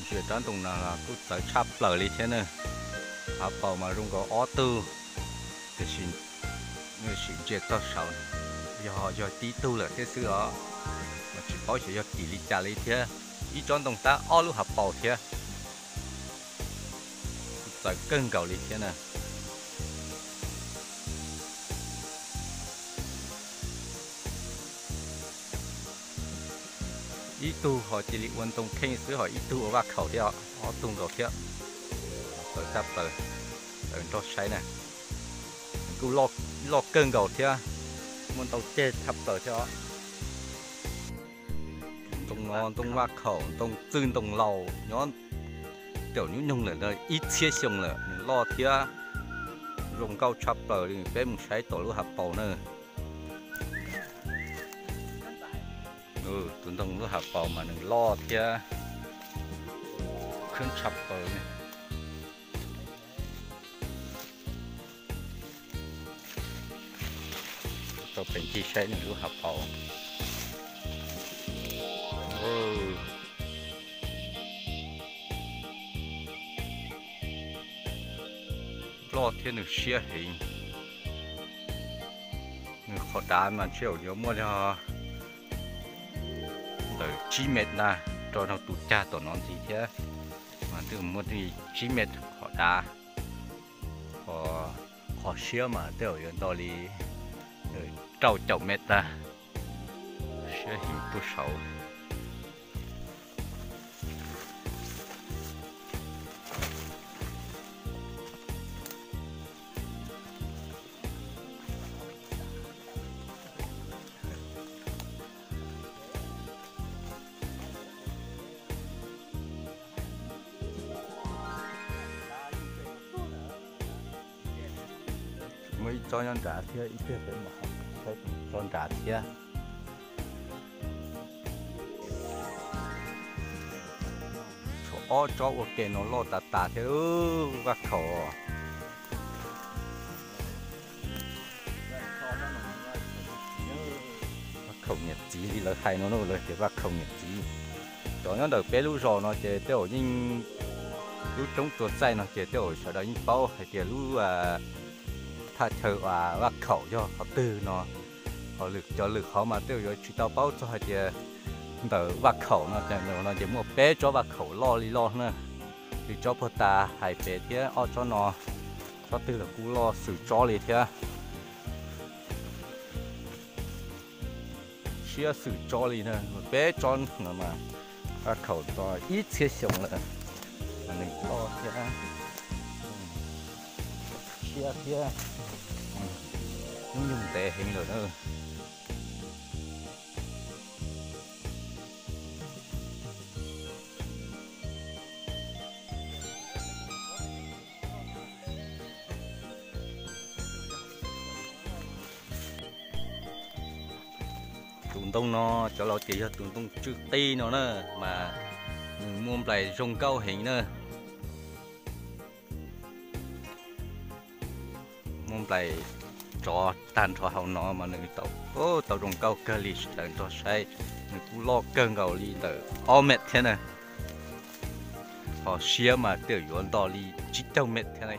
Ntsia rab ntoo no los kuj txawv tshaj plaws li thiab na. Hav paus mas zoo nkaus ob tug, tiam sis sim ntsia txog saud, yog yog tib tug lawm thiab xwb os, mas tsis paub xyov yog kim li cas li thiab. Ib tsob ntoo tab ob lub hav paus thiab, kuj txawv kawg nkaus li thiab na. Ib tug ho cia li ua ntoo kheej xwb, ho ib tug ua vaj khaum thiab, ob tug nkaus thiab. Txawv tshaj plaws, txawv nrog saib na. Kuj loj kawg nkaus thiab, muaj ntau ceg tshaj plaws thiab os. Ntoo no ntoo vaj khaum, ntoo txwj ntoo laus nyob, caum nyuj nyoog lawm ib txhiab xyoo lawm, nws loj thiab zoo nkauj tshaj plaws li. Peb mus saib tom lub hav paus na. Tus ntoo lub hav paus mas nws loj thiab khwb tshaj plaws li. Tau pem ncig saib nws lub hav paus. Loj thiab nws siab heev. Nws qhov dav mas ntshe yuav muaj li ntawm tsib mev ntag, rau rau tus cag tom no ntxiv thiab, mas twb muaj li tsib mev qhov dav. Qhov siab mas tej zaum yuav nto li rau caum mev tag. Siab heev puag saud. Muaj ib tsob nyob nrad thiab, ib pliag peb mus saib tsob nrad thiab. Tshuav ob tsob ua ke no loj tas tas thiab, vaj khaum. Vaj khaum niam txiv li lawv hais no, lawv tias vaj khaum niam txiv. Cov nyob ntawm peb lub zos no ces tej zaum yeej, lub roob Tsuas Txaij no ces tej zaum sawv daws yeej paub hais tias lub thaj chaw uas vaj khaum yog qhov twg no. Ho lwm cov lwm qhov mas tej zaum yuav tsis tau paub txog hais tias ntawm vaj khaum no, no ces muaj peb tsob vaj khaum loj li loj na. Li tsob puag ta hais pem thiab ob tsob no, tsob twg los kuj loj xwm tsob li thiab. Siab xwm tsob li na, peb tsob no mas vaj khaum tau ib txhiab xyoo lawm, mas nws loj thiab siab thiab, hnub nyoog ntev heev lawm na. Tus ntoo no cov laus tias yog tus ntoo tsw qi no na, mas nws muaj nplais zoo nkauj heev na. Muaj nplais tsov tag nrho hauv no mas nws tau, tau zoo nkauj kawg li, sawv daws nrog saib. Nws kuj loj kawg nkaus li ntawm ob mev thiab na. Ho siab mas tej zaum yuav nto li tsib caug mev thiab ne.